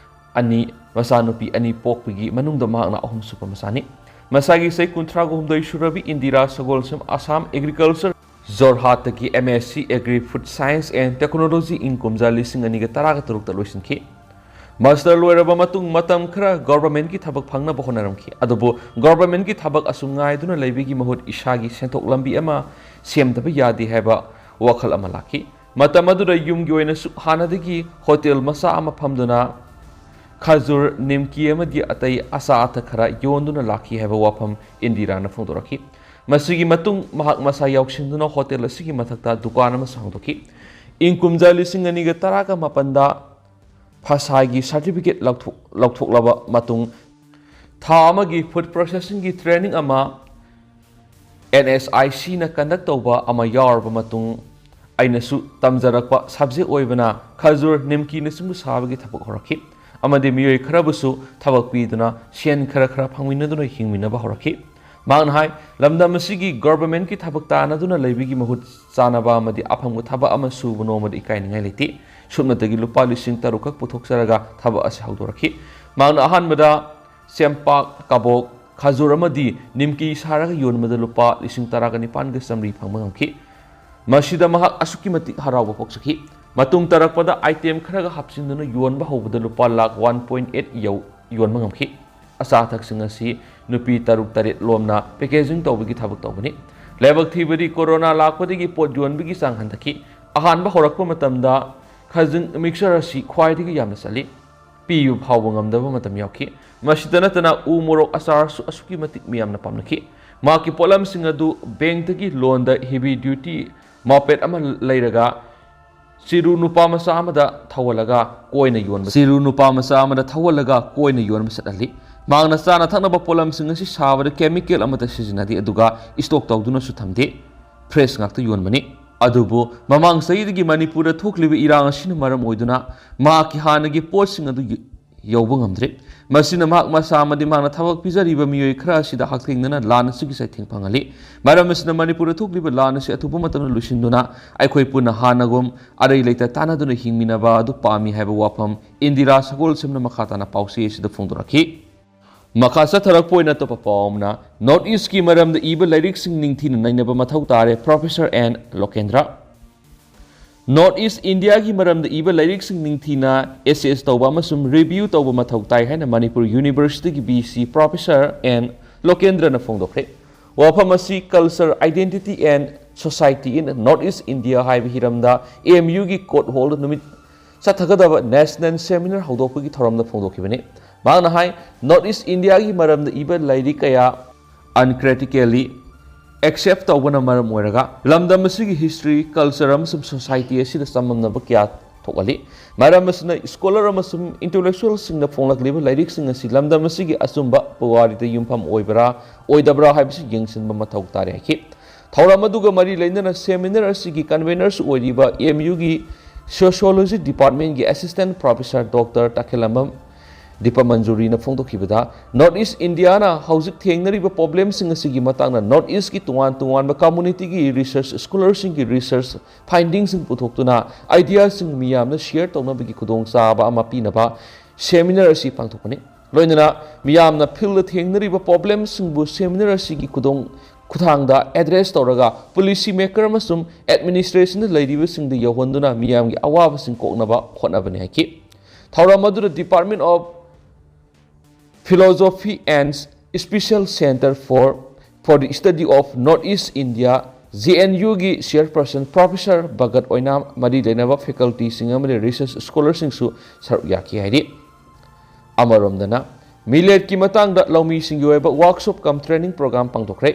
ꯑꯅꯤ, ꯃꯆꯥꯅꯨꯄꯤ ꯑꯅꯤ ꯄꯣꯛꯄꯒꯤ ꯃꯅꯨꯡꯗ ꯃꯍꯥꯛꯅ ꯑꯍꯨꯝꯁꯨꯕ ꯃꯆꯥꯅꯤ꯫ ꯃꯁꯥꯒꯤ ꯆꯍꯤ ꯀꯨꯟꯊ꯭ꯔꯥꯒ ꯍꯨꯝꯗꯣꯏ ꯁꯨꯔꯕꯤ ꯏꯟꯗꯤꯔꯥ ꯁꯒꯣꯜꯁꯦꯝ ꯑꯁꯥꯝ ꯑꯦꯒ꯭ꯔꯤꯀꯜꯆꯔ ꯖꯣꯔꯍꯥꯠꯇꯒꯤ M S C agri food science and technology ꯏꯪ ꯀꯨꯝꯖꯥ ꯂꯤꯁꯤꯡ ꯑꯅꯤꯒ ꯇꯔꯥꯒ ꯇꯔꯨꯛꯇ ꯂꯣꯏꯁꯤꯟꯈꯤ꯫ ꯃꯥꯁꯇꯔ ꯂꯣꯏꯔꯕ ꯃꯇꯨꯡ ꯃꯇꯝ ꯈꯔ ꯒꯣꯚꯔꯟꯃꯦꯟꯠꯀꯤ ꯊꯕꯛ ꯐꯪꯅꯕ ꯍꯣꯠꯅꯔꯝꯈꯤ꯫ ꯑꯗꯨꯕꯨ ꯒꯣꯚꯔꯟꯃꯦꯟꯠꯀꯤ ꯊꯕꯛ ꯑꯁꯨꯝ ꯉꯥꯏꯗꯨꯅ ꯂꯩꯕꯒꯤ ꯃꯍꯨꯠ ꯏꯁꯥꯒꯤ ꯁꯦꯟꯊꯣꯛ ꯂꯝꯕꯤ ꯑꯃ ꯁꯦꯝꯗꯕ ꯌꯥꯗꯦ ꯍꯥꯏꯕ ꯋꯥꯈꯜ ꯑꯃ ꯂꯥꯛꯈꯤ꯫ ꯃꯇꯝ ꯑꯗꯨꯗ ꯌꯨꯝꯒꯤ ꯑꯣꯏꯅꯁꯨ ꯍꯥꯟꯅꯗꯒꯤ ꯍꯣꯇꯦꯜ ꯃꯆꯥ ꯑꯃ ꯐꯝꯗꯨꯅ ꯈꯖꯨꯔ, ꯅꯤꯝꯀꯤ ꯑꯃꯗꯤ ꯑꯇꯩ ꯑꯆꯥ ꯑꯊꯛ ꯈꯔ ꯌꯣꯟꯗꯨꯅ ꯂꯥꯛꯈꯤ ꯍꯥꯏꯕ ꯋꯥꯐꯝ ꯏꯟꯗꯤꯔꯥꯅ ꯐꯣꯡꯗꯣꯔꯛꯈꯤ꯫ ꯃꯁꯤꯒꯤ ꯃꯇꯨꯡ ꯃꯍꯥꯛ ꯃꯁꯥ ꯌꯥꯎꯁꯤꯟꯗꯨꯅ ꯍꯣꯇꯦꯜ ꯑꯁꯤꯒꯤ ꯃꯊꯛꯇ ꯗꯨꯀꯥꯟ ꯑꯃꯁꯨ ꯍꯥꯡꯗꯣꯛꯈꯤ꯫ ꯏꯪ ꯀꯨꯝꯖꯥ ꯂꯤꯁꯤꯡ ꯑꯅꯤꯒ ꯇꯔꯥꯒ ꯃꯥꯄꯟꯗ ꯐꯁꯥꯏꯒꯤ ꯁꯥꯔꯇꯤꯐꯤꯀꯦꯠ ꯂꯧꯊꯣꯛ-, ꯂꯧꯊꯣꯛꯂꯕ ꯃꯇꯨꯡ ꯊꯥ ꯑꯃꯒꯤ ꯐꯨꯗ ꯄ꯭ꯔꯣꯁꯦꯁꯤꯡꯒꯤ ꯇ꯭ꯔꯦꯅꯤꯡ ꯑꯃ ꯑꯦꯟ ꯑꯦꯁ ꯑꯥꯏ ꯁꯤꯅ ꯀꯟꯗꯛ ꯇꯧꯕ ꯑꯃ ꯌꯥꯎꯔꯕ ꯃꯇꯨꯡ ꯑꯩꯅꯁꯨ ꯇꯝꯖꯔꯛꯄ ꯁꯕꯖꯦꯛ ꯑꯣꯏꯕꯅ ꯈꯖꯨꯔ, ꯅꯤꯝꯀꯤꯅꯆꯤꯡꯕ ꯁꯥꯕꯒꯤ ꯊꯕꯛ ꯍꯧꯔꯛꯈꯤ ꯑꯃꯗꯤ ꯃꯤꯑꯣꯏ ꯈꯔꯕꯨꯁꯨ ꯊꯕꯛ ꯄꯤꯗꯨꯅ ꯁꯦꯟ ꯈꯔ ꯈꯔ ꯐꯪꯃꯤꯟꯅꯗꯨꯅ ꯍꯤꯡꯃꯤꯟꯅꯕ ꯍꯧꯔꯛꯈꯤ꯫ ꯃꯍꯥꯛꯅ ꯍꯥꯏ, ꯂꯝꯗꯝ ꯑꯁꯤꯒꯤ ꯒꯣꯚꯔꯟꯃꯦꯟꯠꯀꯤ ꯊꯕꯛ ꯇꯥꯟꯅꯗꯨꯅ ꯂꯩꯕꯒꯤ ꯃꯍꯨꯠ ꯆꯥꯅꯕ ꯑꯃꯗꯤ ꯑꯐꯪꯕ ꯊꯕꯛ ꯑꯃ ꯁꯨꯕ ꯅꯣꯡꯃꯗ ꯏꯀꯥꯏꯅꯤꯡꯉꯥꯏ ꯂꯩꯇꯦ꯫ ꯁꯨꯞꯅꯇꯒꯤ ꯂꯨꯄꯥ ꯂꯤꯁꯤꯡ ꯇꯔꯨꯛ ꯈꯛ ꯄꯨꯊꯣꯛꯆꯔꯒ ꯊꯕꯛ ꯑꯁꯤ ꯍꯧꯗꯣꯔꯛꯈꯤ꯫ ꯃꯍꯥꯛꯅ ꯑꯍꯥꯟꯕꯗ ꯆꯦꯡꯄꯥꯛ, ꯀꯕꯣꯛ, ꯈꯖꯨꯔ ꯑꯃꯗꯤ ꯅꯤꯝꯀꯤ ꯁꯥꯔꯒ ꯌꯣꯟꯕꯗ ꯂꯨꯄꯥ ꯂꯤꯁꯤꯡ ꯇꯔꯥꯒ ꯅꯤꯄꯥꯟꯒ ꯆꯥꯃꯔꯤ ꯐꯪꯕ ꯉꯝꯈꯤ꯫ ꯃꯁꯤꯗ ꯃꯍꯥꯛ ꯑꯁꯨꯛꯀꯤ ꯃꯇꯤꯛ ꯍꯔꯥꯎꯕ ꯄꯣꯛꯆꯈꯤ꯫ ꯃꯇꯨꯡ ꯇꯥꯔꯛꯄꯗ ꯑꯥꯏꯇꯦꯝ ꯈꯔꯒ ꯍꯥꯞꯆꯤꯟꯗꯨꯅ ꯌꯣꯟꯕ ꯍꯧꯕꯗ ꯂꯨꯄꯥ ꯂꯥꯈ ꯋꯥꯟ ꯄꯣꯏꯟ ꯑꯩꯠ ꯌꯧ-, ꯌꯣꯟꯕ ꯉꯝꯈꯤ꯫ ꯑꯆꯥ ꯑꯊꯛꯁꯤꯡ ꯑꯁꯤ ꯅꯨꯄꯤ ꯇꯔꯨꯛ ꯇꯔꯦꯠ ꯂꯣꯝꯅ ꯄꯦꯀꯦꯖꯤꯡ ꯇꯧꯕꯒꯤ ꯊꯕꯛ ꯇꯧꯕꯅꯤ꯫ ꯂꯥꯏꯕꯛ ꯊꯤꯕꯗꯤ ꯀꯣꯔꯣꯅꯥ ꯂꯥꯛꯄꯗꯒꯤ ꯄꯣꯠ ꯌꯣꯟꯕꯒꯤ ꯆꯥꯡ ꯍꯟꯊꯈꯤ꯫ ꯑꯍꯥꯟꯕ ꯍꯧꯔꯛꯄ ꯃꯇꯝꯗ ꯈꯖꯤꯡ ꯃꯤꯛꯁꯆꯔ ꯑꯁꯤ ꯈ꯭ꯋꯥꯏꯗꯒꯤ ꯌꯥꯝꯅ ꯆꯠꯂꯤ꯫ ꯄꯤꯕ ꯐꯥꯎꯕ ꯉꯝꯗꯕ ꯃꯇꯝ ꯌꯥꯎꯈꯤ꯫ ꯃꯁꯤꯇ ꯅꯠꯇꯅ ꯎ ꯃꯣꯔꯣꯛ ꯑꯆꯥꯔꯁꯨ ꯑꯁꯨꯛꯀꯤ ꯃꯇꯤꯛ ꯃꯤꯌꯥꯝꯅ ꯄꯥꯝꯅꯈꯤ꯫ ꯃꯍꯥꯛꯀꯤ ꯄꯣꯠꯂꯝꯁꯤꯡ ꯑꯗꯨ ꯕꯦꯡꯛꯇꯒꯤ ꯂꯣꯟꯗ ꯍꯦꯚꯤ ꯗ꯭ꯌꯨꯇꯤ ꯃꯣꯄꯦꯗ ꯑꯃ ꯂꯩꯔꯒ ꯆꯤꯔꯨ ꯅꯨꯄꯥ ꯃꯆꯥ ꯑꯃꯗ ꯊꯧꯍꯜꯂꯒ ꯀꯣꯏꯅ ꯌꯣꯟꯕ, ꯆꯤꯔꯨ ꯅꯨꯄꯥ ꯃꯆꯥ ꯑꯃꯗ ꯊꯧꯍꯜꯂꯒ ꯀꯣꯏꯅ ꯌꯣꯟꯕ ꯆꯠꯍꯜꯂꯤ꯫ ꯃꯍꯥꯛꯅ ꯆꯥꯅ ꯊꯛꯅꯕ ꯄꯣꯠꯂꯝꯁꯤꯡ ꯑꯁꯤ ꯁꯥꯕꯗ ꯀꯦꯃꯤꯀꯦꯜ ꯑꯃꯠꯇ ꯁꯤꯖꯤꯟꯅꯗꯦ, ꯑꯗꯨꯒ ꯁ꯭ꯇꯣꯛ ꯇꯧꯗꯨꯅꯁꯨ ꯊꯝꯗꯦ꯫ ꯐ꯭ꯔꯦꯁ ꯉꯥꯛꯇ ꯌꯣꯟꯕꯅꯤ꯫ ꯑꯗꯨꯕꯨ ꯃꯃꯥꯡ ꯆꯍꯤꯗꯒꯤ ꯃꯅꯤꯄꯨꯔꯗ ꯊꯣꯛꯂꯤꯕ ꯏꯔꯥꯡ ꯑꯁꯤꯅ ꯃꯔꯝ ꯑꯣꯏꯗꯨꯅ ꯃꯍꯥꯛꯀꯤ ꯍꯥꯟꯅꯒꯤ ꯄꯣꯠꯁꯤꯡ ꯑꯗꯨ ꯌ-, ꯌꯧꯕ ꯉꯝꯗ꯭ꯔꯦ꯫ ꯃꯁꯤꯅ ꯃꯍꯥꯛ ꯃꯁꯥ ꯑꯃꯗꯤ ꯃꯍꯥꯛꯅ ꯊꯕꯛ ꯄꯤꯖꯔꯤꯕ ꯃꯤꯑꯣꯏ ꯈꯔ ꯑꯁꯤꯗ ꯍꯛꯊꯦꯡꯅꯅ ꯂꯥꯟ ꯑꯁꯤꯒꯤ ꯆꯩꯊꯦꯡ ꯐꯪꯍꯜꯂꯤ꯫ ꯃꯔꯝ ꯑꯁꯤꯅ ꯃꯅꯤꯄꯨꯔꯗ ꯊꯣꯛꯂꯤꯕ ꯂꯥꯟ ꯑꯁꯤ ꯑꯊꯨꯕ ꯃꯇꯝꯗ ꯂꯣꯏꯁꯤꯟꯗꯨꯅ ꯑꯩꯈꯣꯏ ꯄꯨꯟꯅ ꯍꯥꯟꯅꯒꯨꯝ ꯑꯔꯩ ꯂꯩꯇ ꯇꯥꯟꯅꯗꯨꯅ ꯍꯤꯡꯃꯤꯟꯅꯕ ꯑꯗꯨ ꯄꯥꯝꯃꯤ ꯍꯥꯏꯕ ꯋꯥꯐꯝ ꯏꯟꯗꯤꯔꯥ ꯁꯒꯣꯜꯁꯦꯝꯅ ꯃꯈꯥ ꯇꯥꯅ ꯄꯥꯎꯆꯦ ꯑꯁꯤꯗ ꯐꯣꯡꯗꯣꯔꯛꯈꯤ꯫ ꯃꯈꯥ ꯆꯠꯊꯔꯛꯄ ꯑꯣꯏꯅ ꯑꯇꯣꯞꯄ ꯄꯥꯎ ꯑꯃꯅ, ꯅꯣꯔꯠ ꯏꯁꯀꯤ ꯃꯔꯝꯗ ꯏꯕ ꯂꯥꯏꯔꯤꯛꯁꯤꯡ ꯅꯤꯡꯊꯤꯅ ꯅꯩꯅꯕ ꯃꯊꯧ ꯇꯥꯔꯦ, ꯄ꯭ꯔꯣꯐꯦꯁꯔ ꯑꯦꯟ ꯂꯣꯀꯦꯟꯗ꯭ꯔ꯫ ꯅꯣꯔꯠ ꯏꯁ ꯏꯟꯗꯤꯌꯥꯒꯤ ꯃꯔꯝꯗ ꯏꯕ ꯂꯥꯏꯔꯤꯛꯁꯤꯡ ꯅꯤꯡꯊꯤꯅ ꯑꯦꯁꯦꯁ ꯇꯧꯕ ꯑꯃꯁꯨꯡ ꯔꯤꯚ꯭ꯌꯨ ꯇꯧꯕ ꯃꯊꯧ ꯇꯥꯏ ꯍꯥꯏꯅ ꯃꯅꯤꯄꯨꯔ ꯌꯨꯅꯤꯚꯔꯁꯤꯇꯤꯒꯤ ꯚꯤ ꯁꯤ ꯄ꯭ꯔꯣꯐꯦꯁꯔ ꯑꯦꯟ ꯂꯣꯀꯦꯟꯗ꯭ꯔꯅ ꯐꯣꯡꯗꯣꯛꯈ꯭ꯔꯦ꯫ ꯋꯥꯐꯝ ꯑꯁꯤ Culture, Identity and Society in North East India ꯍꯥꯏꯕ ꯍꯤꯔꯝꯗ ꯑꯦꯝ ꯌꯨꯒꯤ ꯀꯣꯔꯠ ꯍꯣꯜꯗ ꯅꯨꯃꯤꯠ ꯆꯠꯊꯒꯗꯕ ꯅꯦꯁꯅꯦꯜ ꯁꯦꯃꯤꯅꯥꯔ ꯍꯧꯗꯣꯛꯄꯒꯤ ꯊꯧꯔꯝꯗ ꯐꯣꯡꯗꯣꯛꯈꯤꯕꯅꯤ꯫ ꯃꯍꯥꯛꯅ ꯍꯥꯏ, ꯅꯣꯔꯠ ꯏꯁ ꯏꯟꯗꯤꯌꯥꯒꯤ ꯃꯔꯝꯗ ꯏꯕ ꯂꯥꯏꯔꯤꯛ ꯀꯌꯥ ꯑꯟꯀ꯭ꯔꯤꯇꯤꯀꯦꯜꯂꯤ ꯑꯦꯛꯁꯦꯞ ꯇꯧꯕꯅ ꯃꯔꯝ ꯑꯣꯏꯔꯒ ꯂꯝꯗꯝ ꯑꯁꯤꯒꯤ ꯍꯤꯁꯇ꯭ꯔꯤ, ꯀꯜꯆꯔ ꯑꯃꯁꯨꯡ ꯁꯣꯁꯥꯏꯇꯤ ꯑꯁꯤꯗ ꯆꯃꯝꯅꯕ ꯀꯌꯥ ꯊꯣꯛꯍꯜꯂꯤ꯫ ꯃꯔꯝ ꯑꯁꯤꯅ ꯁ꯭ꯀꯣꯂꯔ ꯑꯃꯁꯨꯡ ꯏꯟꯇꯦꯂꯦꯛꯆꯨꯑꯦꯜꯁꯤꯡꯅ ꯐꯣꯡꯂꯛꯂꯤꯕ ꯂꯥꯏꯔꯤꯛꯁꯤꯡ ꯑꯁꯤ ꯂꯝꯗꯝ ꯑꯁꯤꯒꯤ ꯑꯆꯨꯝꯕ ꯄꯨꯋꯥꯔꯤꯗ ꯌꯨꯝꯐꯝ ꯑꯣꯏꯕ꯭ꯔꯥ ꯑꯣꯏꯗꯕ꯭ꯔꯥ ꯍꯥꯏꯕꯁꯤ ꯌꯦꯡꯁꯤꯟꯕ ꯃꯊꯧ ꯇꯥꯔꯦ ꯍꯥꯏꯈꯤ꯫ ꯊꯧꯔꯝ ꯑꯗꯨꯒ ꯃꯔꯤ ꯂꯩꯅꯅ ꯁꯦꯃꯤꯅꯥꯔ ꯑꯁꯤꯒꯤ ꯀꯟꯚꯦꯅꯔꯁꯨ ꯑꯣꯏꯔꯤꯕ ꯑꯦꯝ ꯌꯨꯒꯤ ꯁꯣꯁꯤꯌꯣꯂꯣꯖꯤ ꯗꯤꯄꯥꯔꯠꯃꯦꯟꯒꯤ ꯑꯦꯁꯤꯁꯇꯦꯟ ꯄ꯭ꯔꯣꯐꯦꯁꯔ ꯗꯣꯛꯇꯔ ꯇꯈꯦꯂꯝꯕꯝ ꯗꯤꯄꯃꯟꯖꯨꯔꯤꯅ ꯐꯣꯡꯗꯣꯛꯈꯤꯕꯗ, ꯅꯣꯔꯠ ꯏꯁ ꯏꯟꯗꯤꯌꯥꯅ ꯍꯧꯖꯤꯛ ꯊꯦꯡꯅꯔꯤꯕ ꯄ꯭ꯔꯣꯕ꯭ꯂꯦꯝꯁꯤꯡ ꯑꯁꯤꯒꯤ ꯃꯇꯥꯡꯗ ꯅꯣꯔꯠ ꯏꯁꯀꯤ ꯇꯣꯉꯥꯟ ꯇꯣꯉꯥꯟꯕ ꯀꯝꯃꯨꯅꯤꯇꯤꯒꯤ ꯔꯤꯁꯔꯆ ꯁ꯭ꯀꯣꯂꯔꯁꯤꯡꯒꯤ ꯔꯤꯁꯔꯆ ꯐꯥꯏꯟꯗꯤꯡꯁꯤꯡ ꯄꯨꯊꯣꯛꯇꯨꯅ ꯑꯥꯏꯗꯤꯌꯥꯁꯤꯡ ꯃꯤꯌꯥꯝꯅ ꯁꯤꯌꯔ ꯇꯧꯅꯕꯒꯤ ꯈꯨꯗꯣꯡꯆꯥꯕ ꯑꯃ ꯄꯤꯅꯕ ꯁꯦꯃꯤꯅꯥꯔ ꯑꯁꯤ ꯄꯥꯡꯊꯣꯛꯄꯅꯤ꯫ ꯂꯣꯏꯅꯅ ꯃꯤꯌꯥꯝꯅ ꯐꯤꯜꯗ ꯊꯦꯡꯅꯔꯤꯕ ꯄ꯭ꯔꯣꯕ꯭ꯂꯦꯝꯁꯤꯡꯕꯨ ꯁꯦꯃꯤꯅꯥꯔ ꯑꯁꯤꯒꯤ ꯈꯨꯗꯣꯡ ꯈꯨꯊꯥꯡꯗ ꯑꯦꯗ꯭ꯔꯦꯁ ꯇꯧꯔꯒ ꯄꯣꯂꯤꯁꯤ ꯃꯦꯀꯔ ꯑꯃꯁꯨꯡ ꯑꯦꯗꯃꯤꯅꯤꯁꯇ꯭ꯔꯦꯁꯟꯗ ꯂꯩꯔꯤꯕꯁꯤꯡꯗ ꯌꯧꯍꯟꯗꯨꯅ ꯃꯤꯌꯥꯝꯒꯤ ꯑꯋꯥꯕꯁꯤꯡ ꯀꯣꯛꯅꯕ ꯍꯣꯠꯅꯕꯅꯤ ꯍꯥꯏꯈꯤ꯫ ꯊꯧꯔꯝ ꯑꯗꯨꯗ Department of Philosophy and Special Center for, for the Study of North East India, J and ꯌꯨꯒꯤ ꯆꯤꯌꯔꯄꯔꯁꯟ ꯄ꯭ꯔꯣꯐꯦꯁꯔ ꯚꯒꯠ ꯑꯣꯏꯅꯥꯝ, ꯃꯔꯤ ꯂꯩꯅꯕ ꯐꯦꯀꯜꯇꯤꯁꯤꯡ ꯑꯃꯗꯤ ꯔꯤꯁꯔꯆ ꯁ꯭ꯀꯣꯂꯔꯁꯤꯡꯁꯨ ꯁꯔꯨꯛ ꯌꯥꯈꯤ ꯍꯥꯏꯔꯤ꯫ ꯑꯃꯔꯣꯝꯗꯅ, ꯃꯤꯂꯦꯠꯀꯤ ꯃꯇꯥꯡꯗ ꯂꯧꯃꯤꯁꯤꯡꯒꯤ ꯑꯣꯏꯕ ꯋꯥꯔꯛꯁꯣꯞ ꯀꯝ ꯇ꯭ꯔꯦꯅꯤꯡ ꯄ꯭ꯔꯣꯒ꯭ꯔꯥꯝ ꯄꯥꯡꯊꯣꯛꯈ꯭ꯔꯦ꯫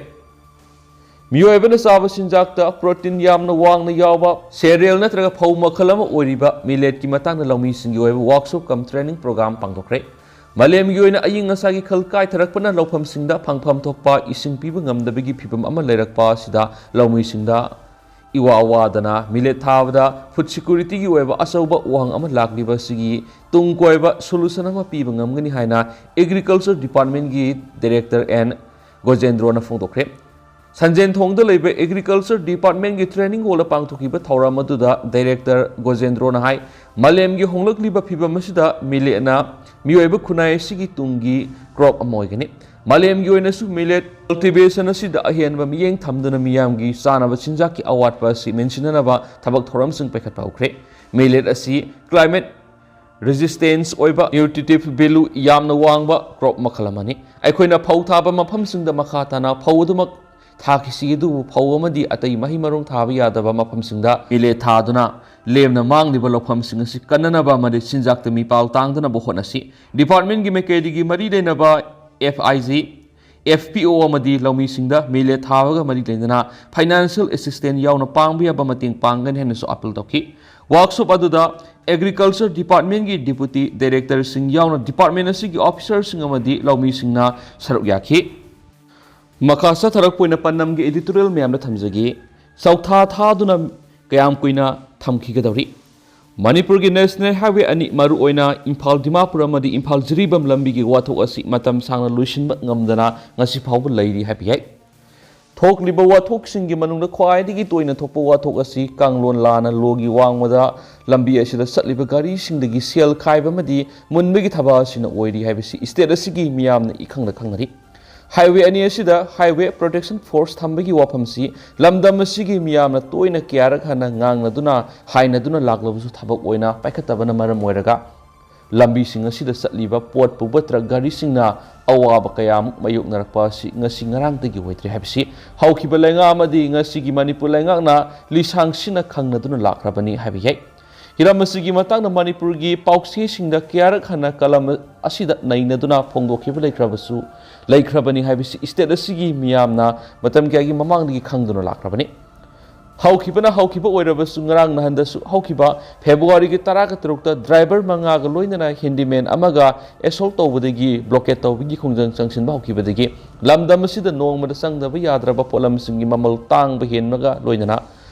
ꯃꯤꯑꯣꯏꯕꯅ ꯆꯥꯕ ꯆꯤꯟꯖꯥꯛꯇ ꯄ꯭ꯔꯣꯇꯤꯟ ꯌꯥꯝꯅ ꯋꯥꯡꯅ ꯌꯥꯎꯕ ꯁꯦꯔꯤꯌꯦꯜ ꯅꯠꯇ꯭ꯔꯒ ꯐꯧ ꯃꯈꯜ ꯑꯃ ꯑꯣꯏꯔꯤꯕ ꯃꯤꯂꯦꯠꯀꯤ ꯃꯇꯥꯡꯗ ꯂꯧꯃꯤꯁꯤꯡꯒꯤ ꯑꯣꯏꯕ ꯋꯥꯔꯛꯁꯣꯞ ꯀꯝ ꯇ꯭ꯔꯦꯅꯤꯡ ꯄ꯭ꯔꯣꯒ꯭ꯔꯥꯝ ꯄꯥꯡꯊꯣꯛꯈ꯭ꯔꯦ꯫ ꯃꯥꯂꯦꯝꯒꯤ ꯑꯣꯏꯅ ꯑꯏꯪ ꯑꯁꯥꯒꯤ ꯈꯜ ꯀꯥꯏꯊꯔꯛꯄꯅ ꯂꯧꯐꯝꯁꯤꯡꯗ ꯐꯪꯐꯝ ꯊꯣꯛꯄ ꯏꯁꯤꯡ ꯄꯤꯕ ꯉꯝꯗꯕꯒꯤ ꯐꯤꯚꯝ ꯑꯃ ꯂꯩꯔꯛꯄ ꯑꯁꯤꯗ ꯂꯧꯃꯤꯁꯤꯡꯗ ꯏꯋꯥ ꯋꯥꯗꯅ ꯃꯤꯂꯦꯠ ꯊꯥꯕꯗ ꯐꯨꯗ ꯁꯦꯀ꯭ꯌꯨꯔꯤꯇꯤꯒꯤ ꯑꯣꯏꯕ ꯑꯆꯧꯕ ꯋꯥꯍꯪ ꯑꯃ ꯂꯥꯛꯂꯤꯕ ꯑꯁꯤꯒꯤ ꯇꯨꯡ ꯀꯣꯏꯕ ꯁꯣꯂꯨꯁꯟ ꯑꯃ ꯄꯤꯕ ꯉꯝꯒꯅꯤ ꯍꯥꯏꯅ ꯑꯦꯒ꯭ꯔꯤꯀꯜꯆꯔ ꯗꯤꯄꯥꯔꯠꯃꯦꯟꯒꯤ ꯗꯥꯏꯔꯦꯛꯇꯔ ꯑꯦꯟ ꯒꯣꯖꯦꯟꯗ꯭ꯔꯣꯅ ꯐꯣꯡꯗꯣꯛꯈ꯭ꯔꯦ꯫ ꯁꯟꯖꯦꯟꯊꯣꯡꯗ ꯂꯩꯕ ꯑꯦꯒ꯭ꯔꯤꯀꯜꯆꯔ ꯗꯤꯄꯥꯔꯠꯃꯦꯟꯒꯤ ꯇ꯭ꯔꯦꯅꯤꯡ ꯍꯣꯜꯗ ꯄꯥꯡꯊꯣꯛꯈꯤꯕ ꯊꯧꯔꯝ ꯑꯗꯨꯗ ꯗꯥꯏꯔꯦꯛꯇꯔ ꯒꯣꯖꯦꯟꯗ꯭ꯔꯣꯅ ꯍꯥꯏ, ꯃꯥꯂꯦꯝꯒꯤ ꯍꯣꯡꯂꯛꯂꯤꯕ ꯐꯤꯚꯝ ꯑꯁꯤꯗ ꯃꯤꯂꯦꯠꯅ ꯃꯤꯑꯣꯏꯕ ꯈꯨꯟꯅꯥꯏ ꯑꯁꯤꯒꯤ ꯇꯨꯡꯒꯤ ꯀ꯭ꯔꯣꯞ ꯑꯃ ꯑꯣꯏꯒꯅꯤ꯫ ꯃꯥꯂꯦꯝꯒꯤ ꯑꯣꯏꯅꯁꯨ ꯃꯤꯂꯦꯠ ꯀꯜꯇꯤꯚꯦꯁꯟ ꯑꯁꯤꯗ ꯑꯍꯦꯟꯕ ꯃꯤꯠꯌꯦꯡ ꯊꯝꯗꯨꯅ ꯃꯤꯌꯥꯝꯒꯤ ꯆꯥꯅꯕ ꯆꯤꯟꯖꯥꯛꯀꯤ ꯑꯋꯥꯠꯄ ꯑꯁꯤ ꯃꯦꯟꯁꯤꯟꯅꯅꯕ ꯊꯕꯛ ꯊꯧꯔꯝꯁꯤꯡ ꯄꯥꯏꯈꯠꯄ ꯍꯧꯈ꯭ꯔꯦ꯫ ꯃꯤꯂꯦꯠ ꯑꯁꯤ ꯀ꯭ꯂꯥꯏꯃꯦꯠ ꯔꯦꯖꯤꯁꯇꯦꯟꯁ ꯑꯣꯏꯕ, ꯅ꯭ꯌꯨꯇ꯭ꯔꯤꯇꯤꯚ ꯚꯦꯂꯨ ꯌꯥꯝꯅ ꯋꯥꯡꯕ ꯀ꯭ꯔꯣꯞ ꯃꯈꯜ ꯑꯃꯅꯤ꯫ ꯑꯩꯈꯣꯏꯅ ꯐꯧ ꯊꯥꯕ ꯃꯐꯝꯁꯤꯡꯗ ꯃꯈꯥ ꯇꯥꯅ ꯐꯧ ꯑꯗꯨꯃꯛ ꯊꯥꯈꯤꯁꯤ ꯑꯗꯨꯕꯨ ꯐꯧ ꯑꯃꯗꯤ ꯑꯇꯩ ꯃꯍꯩ ꯃꯔꯣꯡ ꯊꯥꯕ ꯌꯥꯗꯕ ꯃꯐꯝꯁꯤꯡꯗ ꯃꯤꯂꯦꯠ ꯊꯥꯗꯨꯅ ꯂꯦꯝꯅ ꯃꯥꯡꯂꯤꯕ ꯂꯧꯐꯝꯁꯤꯡ ꯑꯁꯤ ꯀꯟꯅꯅꯕ ꯑꯃꯗꯤ ꯆꯤꯟꯖꯥꯛꯇ ꯃꯤꯄꯥꯜ ꯇꯥꯡꯗꯅꯕ ꯍꯣꯠꯅꯁꯤ꯫ ꯗꯤꯄꯥꯔꯠꯃꯦꯟꯒꯤ ꯃꯥꯏꯀꯩꯗꯒꯤ ꯃꯔꯤ ꯂꯩꯅꯕ F I G, F P O ꯑꯃꯗꯤ ꯂꯧꯃꯤꯁꯤꯡꯗ ꯃꯤꯂꯦꯠ ꯊꯥꯕꯒ ꯃꯔꯤ ꯂꯩꯅꯅ financial assistance ꯌꯥꯎꯅ ꯄꯥꯡꯕ ꯌꯥꯕ ꯃꯇꯦꯡ ꯄꯥꯡꯒꯅꯤ ꯍꯥꯏꯅꯁꯨ ꯑꯥꯄꯤꯜ ꯇꯧꯈꯤ꯫ ꯋꯥꯔꯛꯁꯣꯞ ꯑꯗꯨꯗ Agriculture Departmentꯀꯤ Deputy Directorꯁꯤꯡ ꯌꯥꯎꯅ ꯗꯤꯄꯥꯔꯠꯃꯦꯟ ꯑꯁꯤꯒꯤ ꯑꯣꯐꯤꯁꯔꯁꯤꯡ ꯑꯃꯗꯤ ꯂꯧꯃꯤꯁꯤꯡꯅ ꯁꯔꯨꯛ ꯌꯥꯈꯤ꯫ ꯃꯈꯥ ꯆꯠꯊꯔꯛꯄ ꯑꯣꯏꯅ ꯄꯥꯟꯗꯝꯒꯤ editorial ꯃꯌꯥꯝꯗ ꯊꯝꯖꯒꯦ꯫ ꯆꯧꯊꯥ ꯊꯥꯗꯨꯅ ꯀꯌꯥꯝ ꯀꯨꯏꯅ ꯊꯝꯈꯤꯒꯗꯧꯔꯤ? ꯃꯅꯤꯄꯨꯔꯒꯤ National Highway ꯑꯅꯤ, ꯃꯔꯨꯑꯣꯏꯅ ꯏꯝꯐꯥꯜ ꯗꯤꯃꯥꯄꯨꯔ ꯑꯃꯗꯤ ꯏꯝꯐꯥꯜ ꯖꯤꯔꯤꯕꯥꯝ ꯂꯝꯕꯤꯒꯤ ꯋꯥꯊꯣꯛ ꯑꯁꯤ ꯃꯇꯝ ꯁꯥꯡꯅ ꯂꯣꯏꯁꯤꯟꯕ ꯉꯝꯗꯅ ꯉꯁꯤ ꯐꯥꯎꯕ ꯂꯩꯔꯤ ꯍꯥꯏꯕ ꯌꯥꯏ꯫ ꯊꯣꯛꯂꯤꯕ ꯋꯥꯊꯣꯛꯁꯤꯡꯒꯤ ꯃꯅꯨꯡꯗ ꯈ꯭ꯋꯥꯏꯗꯒꯤ ꯇꯣꯏꯅ ꯊꯣꯛꯄ ꯋꯥꯊꯣꯛ ꯑꯁꯤ ꯀꯥꯡꯂꯣꯟ ꯂꯥꯟꯅ ꯂꯣꯒꯤ ꯋꯥꯡꯃꯗ ꯂꯝꯕꯤ ꯑꯁꯤꯗ ꯆꯠꯂꯤꯕ ꯒꯥꯔꯤꯁꯤꯡꯗꯒꯤ ꯁꯦꯜ ꯈꯥꯏꯕ ꯑꯃꯗꯤ ꯃꯨꯟꯕꯒꯤ ꯊꯕꯛ ꯑꯁꯤꯅ ꯑꯣꯏꯔꯤ ꯍꯥꯏꯕꯁꯤ state ꯑꯁꯤꯒꯤ ꯃꯤꯌꯥꯝꯅ ꯏꯈꯪꯗ ꯈꯪꯅꯔꯤ꯫ Highway ꯑꯅꯤ ꯑꯁꯤꯗ Highway Protection Force ꯊꯝꯕꯒꯤ ꯋꯥꯐꯝꯁꯤ ꯂꯝꯗꯝ ꯑꯁꯤꯒꯤ ꯃꯤꯌꯥꯝꯅ ꯇꯣꯏꯅ ꯀꯌꯥꯔꯛ ꯍꯟꯅ ꯉꯥꯡꯅꯗꯨꯅ, ꯍꯥꯏꯅꯗꯨꯅ ꯂꯥꯛꯂꯕꯁꯨ ꯊꯕꯛ ꯑꯣꯏꯅ ꯄꯥꯏꯈꯠꯇꯕꯅ ꯃꯔꯝ ꯑꯣꯏꯔꯒ ꯂꯝꯕꯤꯁꯤꯡ ꯑꯁꯤꯗ ꯆꯠꯂꯤꯕ ꯄꯣꯠ ꯄꯨꯕ ꯇ꯭ꯔꯛ ꯒꯥꯔꯤꯁꯤꯡꯅ ꯑꯋꯥꯕ ꯀꯌꯥꯃꯨꯛ ꯃꯥꯌꯣꯛꯅꯔꯛꯄ ꯑꯁꯤ ꯉꯁꯤ ꯉꯔꯥꯡꯗꯒꯤ ꯑꯣꯏꯗ꯭ꯔꯦ ꯍꯥꯏꯕꯁꯤ ꯍꯧꯈꯤꯕ ꯂꯩꯉꯥꯛ ꯑꯃꯗꯤ ꯉꯁꯤꯒꯤ ꯃꯅꯤꯄꯨꯔ ꯂꯩꯉꯥꯛꯅ ꯂꯤꯁꯥꯡ ꯁꯤꯟꯅ ꯈꯪꯅꯗꯨꯅ ꯂꯥꯛꯈ꯭ꯔꯕꯅꯤ ꯍꯥꯏꯕ ꯌꯥꯏ꯫ ꯍꯤꯔꯝ ꯑꯁꯤꯒꯤ ꯃꯇꯥꯡꯗ ꯃꯅꯤꯄꯨꯔꯒꯤ ꯄꯥꯎꯆꯦꯁꯤꯡꯗ ꯀꯌꯥꯔꯛ ꯍꯟꯅ ꯀꯂꯝ ꯑꯁꯤꯗ ꯅꯩꯅꯗꯨꯅ ꯐꯣꯡꯗꯣꯛꯈꯤꯕ ꯂꯩꯈ꯭ꯔꯕꯁꯨ, ꯂꯩꯈ꯭ꯔꯕꯅꯤ ꯍꯥꯏꯕꯁꯤ state ꯑꯁꯤꯒꯤ ꯃꯤꯌꯥꯝꯅ ꯃꯇꯝ ꯀꯌꯥꯒꯤ ꯃꯃꯥꯡꯗꯒꯤ ꯈꯪꯗꯨꯅ ꯂꯥꯛꯈ꯭ꯔꯕꯅꯤ꯫ ꯍꯧꯈꯤꯕꯅ ꯍꯧꯈꯤꯕ ꯑꯣꯏꯔꯕꯁꯨ, ꯉꯔꯥꯡ ꯅꯍꯥꯟꯗꯁꯨ ꯍꯧꯈꯤꯕ Februaryꯒꯤ ꯇꯔꯥꯒ ꯇꯔꯨꯛꯇ driver ꯃꯉꯥꯒ ꯂꯣꯏꯅꯅ handyman ꯑꯃꯒ assault ꯇꯧꯕꯗꯒꯤ blockade ꯇꯧꯕꯒꯤ ꯈꯣꯡꯖꯪ ꯆꯪꯁꯤꯟꯕ ꯍꯧꯈꯤꯕꯗꯒꯤ ꯂꯝꯗꯝ ꯑꯁꯤꯗ ꯅꯣꯡꯃꯗ ꯆꯪꯗꯕ ꯌꯥꯗ꯭ꯔꯕ ꯄꯣꯠꯂꯝꯁꯤꯡꯒꯤ ꯃꯃꯜ ꯇꯥꯡꯕ ꯍꯦꯟꯕꯒ ꯂꯣꯏꯅꯅ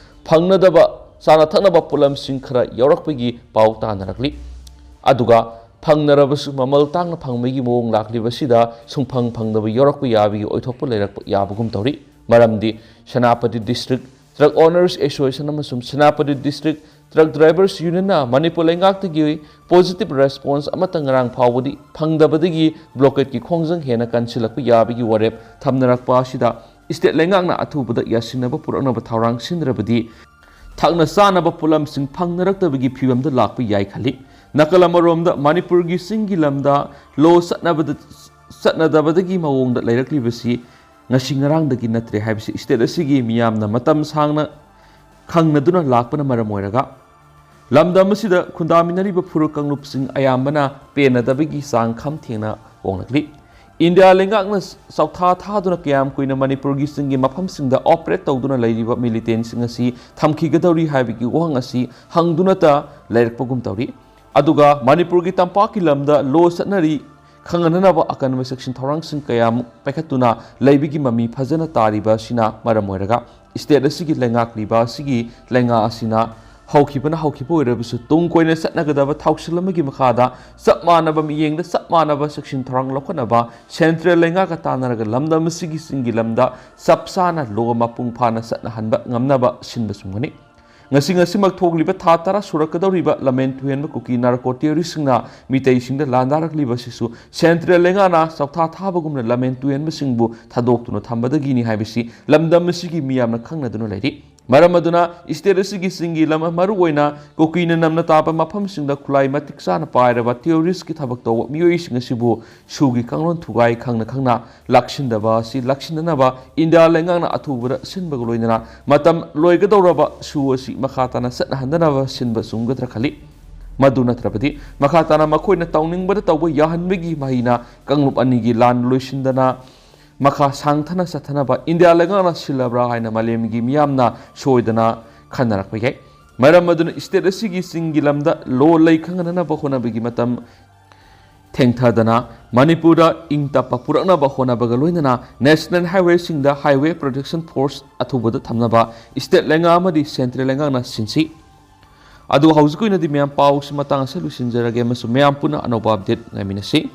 ꯐꯪꯅꯗꯕ ꯆꯥꯅ ꯊꯛꯅꯕ ꯄꯣꯠꯂꯝꯁꯤꯡ ꯈꯔ ꯌꯥꯎꯔꯛꯄꯒꯤ ꯄꯥꯎ ꯇꯥꯅꯔꯛꯂꯤ꯫ ꯑꯗꯨꯒ ꯐꯪꯅꯔꯕꯁꯨ ꯃꯃꯜ ꯇꯥꯡꯅ ꯐꯪꯕꯒꯤ ꯃꯑꯣꯡ ꯂꯥꯛꯂꯤꯕꯁꯤꯗ ꯁꯨꯡꯐꯪ ꯐꯪꯗꯕ ꯌꯥꯎꯔꯛꯄ ꯌꯥꯕꯒꯤ ꯑꯣꯏꯊꯣꯛꯄ ꯂꯩꯔꯛꯄ ꯌꯥꯕꯒꯨꯝ ꯇꯧꯔꯤ꯫ ꯃꯔꯝꯗꯤ Senapati District Truck Owners Association ꯑꯃꯁꯨꯡ Senapati District Truck Drivers Unionꯅ Manipur ꯂꯩꯉꯥꯛꯇꯒꯤ positive response ꯑꯃꯠꯇ ꯉꯔꯥꯡ ꯐꯥꯎꯕꯗꯤ ꯐꯪꯗꯕꯗꯒꯤ blockadeꯀꯤ ꯈꯣꯡꯖꯪ ꯍꯦꯟꯅ ꯀꯟꯁꯤꯜꯂꯛꯄ ꯌꯥꯕꯒꯤ ꯋꯥꯔꯦꯞ ꯊꯝꯅꯔꯛꯄ ꯑꯁꯤꯗ state ꯂꯩꯉꯥꯛꯅ ꯑꯊꯨꯕꯗ ꯌꯥꯁꯤꯟꯅꯕ ꯄꯨꯔꯛꯅꯕ ꯊꯧꯔꯥꯡ ꯁꯤꯟꯗ꯭ꯔꯕꯗꯤ ꯊꯛꯅ ꯆꯥꯅꯕ ꯄꯣꯠꯂꯝꯁꯤꯡ ꯐꯪꯅꯔꯛꯇꯕꯒꯤ ꯐꯤꯕꯝꯗ ꯂꯥꯛꯄ ꯌꯥꯏ ꯈꯜꯂꯤ꯫ ꯅꯥꯀꯜ ꯑꯃꯔꯣꯝꯗ ꯃꯅꯤꯄꯨꯔꯒꯤ ꯆꯤꯡꯒꯤ ꯂꯝꯗ ꯂꯣ ꯆꯠꯅꯕꯗ, ꯆꯠꯅꯗꯕꯗꯒꯤ ꯃꯑꯣꯡꯗ ꯂꯩꯔꯛꯂꯤꯕꯁꯤ ꯉꯁꯤ ꯉꯔꯥꯡꯗꯒꯤ ꯅꯠꯇ꯭ꯔꯦ ꯍꯥꯏꯕꯁꯤ state ꯑꯁꯤꯒꯤ ꯃꯤꯌꯥꯝꯅ ꯃꯇꯝ ꯁꯥꯡꯅ ꯈꯪꯅꯗꯨꯅ ꯂꯥꯛꯄꯅ ꯃꯔꯝ ꯑꯣꯏꯔꯒ, ꯂꯝꯗꯝ ꯑꯁꯤꯗ ꯈꯨꯟꯗꯥꯃꯤꯟꯅꯔꯤꯕ ꯐꯨꯔꯨꯞ ꯀꯥꯡꯂꯨꯞꯁꯤꯡ ꯑꯌꯥꯝꯕꯅ ꯄꯦꯟꯅꯗꯕꯒꯤ ꯆꯥꯡ ꯈꯝ ꯊꯦꯡꯅ ꯍꯣꯡꯂꯛꯂꯤ꯫ ꯏꯟꯗꯤꯌꯥ ꯂꯩꯉꯥꯛꯅ ꯆꯥꯎꯊꯥ ꯊꯥꯗꯨꯅ ꯀꯌꯥꯝ ꯀꯨꯏꯅ ꯃꯅꯤꯄꯨꯔꯒꯤ ꯆꯤꯡꯒꯤ ꯃꯐꯝꯁꯤꯡꯗ operate ꯇꯧꯗꯨꯅ ꯂꯩꯔꯤꯕ militantꯁꯤꯡ ꯑꯁꯤ ꯊꯝꯈꯤꯒꯗꯧꯔꯤ ꯍꯥꯏꯕꯒꯤ ꯋꯥꯍꯪ ꯑꯁꯤ ꯍꯪꯗꯨꯅꯇ ꯂꯩꯔꯛꯄꯒꯨꯝ ꯇꯧꯔꯤ꯫ ꯑꯗꯨꯒ ꯃꯅꯤꯄꯨꯔꯒꯤ ꯇꯝꯄꯥꯛꯀꯤ ꯂꯝꯗ law ꯆꯠꯅꯔꯤ ꯈꯪꯍꯟꯅꯅꯕ ꯑꯀꯟꯕ section ꯊꯧꯔꯥꯡꯁꯤꯡ ꯀꯌꯥꯃꯨꯛ ꯄꯥꯏꯈꯠꯇꯨꯅ ꯂꯩꯕꯒꯤ ꯃꯃꯤ ꯐꯖꯅ ꯇꯥꯔꯤꯕ ꯑꯁꯤꯅ ꯃꯔꯝ ꯑꯣꯏꯔꯒ, state ꯑꯁꯤꯒꯤ ꯂꯩꯉꯥꯛꯂꯤꯕ ꯑꯁꯤꯒꯤ ꯂꯩꯉꯥꯛ ꯑꯁꯤꯅ ꯍꯧꯈꯤꯕꯅ ꯍꯧꯈꯤꯕ ꯑꯣꯏꯔꯕꯁꯨ, ꯇꯨꯡ ꯀꯣꯏꯅ ꯆꯠꯅꯒꯗꯕ ꯊꯧꯁꯤꯜ ꯑꯃꯒꯤ ꯃꯈꯥꯗ ꯆꯞ ꯃꯥꯟꯅꯕ ꯃꯤꯠꯌꯦꯡꯗ ꯆꯞ ꯃꯥꯟꯅꯕ section ꯊꯧꯔꯥꯡ ꯂꯧꯈꯠꯅꯕ central ꯂꯩꯉꯥꯛꯀ ꯇꯥꯟꯅꯔꯒ ꯂꯝꯗꯝ ꯑꯁꯤꯒꯤ ꯆꯤꯡꯒꯤ ꯂꯝꯗ ꯆꯞ ꯆꯥꯅ law ꯃꯄꯨꯡ ꯐꯥꯅ ꯆꯠꯅꯍꯟꯕ ꯉꯝꯅꯕ ꯁꯤꯟꯕ ꯆꯨꯝꯒꯅꯤ꯫ ꯉꯁꯤ ꯉꯁꯤꯃꯛ ꯊꯣꯛꯂꯤꯕ ꯊꯥ ꯇꯔꯥ ꯁꯨꯔꯛꯀꯗꯧꯔꯤꯕ ꯂꯝꯍꯦꯟ ꯇꯨꯍꯦꯟꯕ ꯀꯨꯀꯤ narco terroristꯁꯤꯡꯅ ꯃꯤꯇꯩꯁꯤꯡꯗ ꯂꯥꯟꯗꯥꯔꯛꯂꯤꯕ ꯑꯁꯤꯁꯨ central ꯂꯩꯉꯥꯛꯅ ꯆꯥꯎꯊꯥ ꯊꯥꯕꯒꯨꯝꯅ ꯂꯝꯍꯦꯟ ꯇꯨꯍꯦꯟꯕꯁꯤꯡꯕꯨ ꯊꯥꯗꯣꯛꯇꯨꯅ ꯊꯝꯕꯗꯒꯤꯅꯤ ꯍꯥꯏꯕꯁꯤ ꯂꯝꯗꯝ ꯑꯁꯤꯒꯤ ꯃꯤꯌꯥꯝꯅ ꯈꯪꯅꯗꯨꯅ ꯂꯩꯔꯤ꯫ ꯃꯔꯝ ꯑꯗꯨꯅ state ꯑꯁꯤꯒꯤ ꯆꯤꯡꯒꯤ ꯂꯝ, ꯃꯔꯨꯑꯣꯏꯅ ꯀꯨꯀꯤꯅ ꯅꯝꯅ ꯇꯥꯕ ꯃꯐꯝꯁꯤꯡꯗ ꯈꯨꯠꯂꯥꯏ ꯃꯇꯤꯛ ꯆꯥꯅ ꯄꯥꯏꯔꯕ terroristꯀꯤ ꯊꯕꯛ ꯇꯧꯕ ꯃꯤꯑꯣꯏꯁꯤꯡ ꯑꯁꯤꯕꯨ ꯁꯨꯒꯤ ꯀꯥꯡꯂꯣꯟ ꯊꯨꯒꯥꯏ ꯈꯪꯅ ꯈꯪꯅ ꯂꯥꯛꯁꯤꯟꯗꯕ ꯑꯁꯤ ꯂꯥꯛꯁꯤꯟꯅꯅꯕ ꯏꯟꯗꯤꯌꯥ ꯂꯩꯉꯥꯛꯅ ꯑꯊꯨꯕꯗ ꯁꯤꯟꯕꯒ ꯂꯣꯏꯅꯅ ꯃꯇꯝ ꯂꯣꯏꯒꯗꯧꯔꯕ ꯁꯨ ꯑꯁꯤ ꯃꯈꯥ ꯇꯥꯅ ꯆꯠꯅꯍꯟꯗꯅꯕ ꯁꯤꯟꯕ ꯆꯨꯝꯒꯗ꯭ꯔꯥ ꯈꯜꯂꯤ꯫ ꯃꯗꯨ ꯅꯠꯇ꯭ꯔꯕꯗꯤ ꯃꯈꯥ ꯇꯥꯅ ꯃꯈꯣꯏꯅ ꯇꯧꯅꯤꯡꯕꯗ ꯇꯧꯕ ꯌꯥꯍꯟꯕꯒꯤ ꯃꯍꯩꯅ ꯀꯥꯡꯂꯨꯞ ꯑꯅꯤꯒꯤ ꯂꯥꯟ ꯂꯣꯏꯁꯤꯟꯗꯅ ꯃꯈꯥ ꯁꯥꯡꯊꯅ ꯆꯠꯊꯅꯕ ꯏꯟꯗꯤꯌꯥ ꯂꯩꯉꯥꯛꯅ ꯁꯤꯜꯂꯕ꯭ꯔꯥ ꯍꯥꯏꯅ ꯃꯥꯂꯦꯝꯒꯤ ꯃꯤꯌꯥꯝꯅ ꯁꯣꯏꯗꯅ ꯈꯟꯅꯔꯛꯄ ꯌꯥꯏ꯫ ꯃꯔꯝ ꯑꯗꯨꯅ state ꯑꯁꯤꯒꯤ ꯆꯤꯡꯒꯤ ꯂꯝꯗ law ꯂꯩ ꯈꯪꯍꯟꯅꯅꯕ ꯍꯣꯠꯅꯕꯒꯤ ꯃꯇꯝ ꯊꯦꯡꯊꯗꯅ ꯃꯅꯤꯄꯨꯔꯗ ꯏꯪ ꯇꯞꯄ ꯄꯨꯔꯛꯅꯕ ꯍꯣꯠꯅꯕꯒ ꯂꯣꯏꯅꯅ national highwayꯁꯤꯡꯗ highway protection force ꯑꯊꯨꯕꯗ ꯊꯝꯅꯕ state ꯂꯩꯉꯥꯛ ꯑꯃꯗꯤ central ꯂꯩꯉꯥꯛꯅ ꯁꯤꯟꯁꯤ꯫ ꯑꯗꯨ ꯍꯧꯖꯤꯛꯀꯤ ꯑꯣꯏꯅꯗꯤ ꯃꯌꯥꯝ ꯄꯥꯎꯁꯤ ꯃꯇꯥꯡ ꯑꯁꯤꯗ ꯂꯣꯏꯁꯤꯟꯖꯔꯒꯦ ꯑꯃꯁꯨꯡ ꯃꯌꯥꯝ ꯄꯨꯟꯅ ꯑꯅꯧꯕ update ꯉꯥꯏꯃꯤꯟꯅꯁꯤ꯫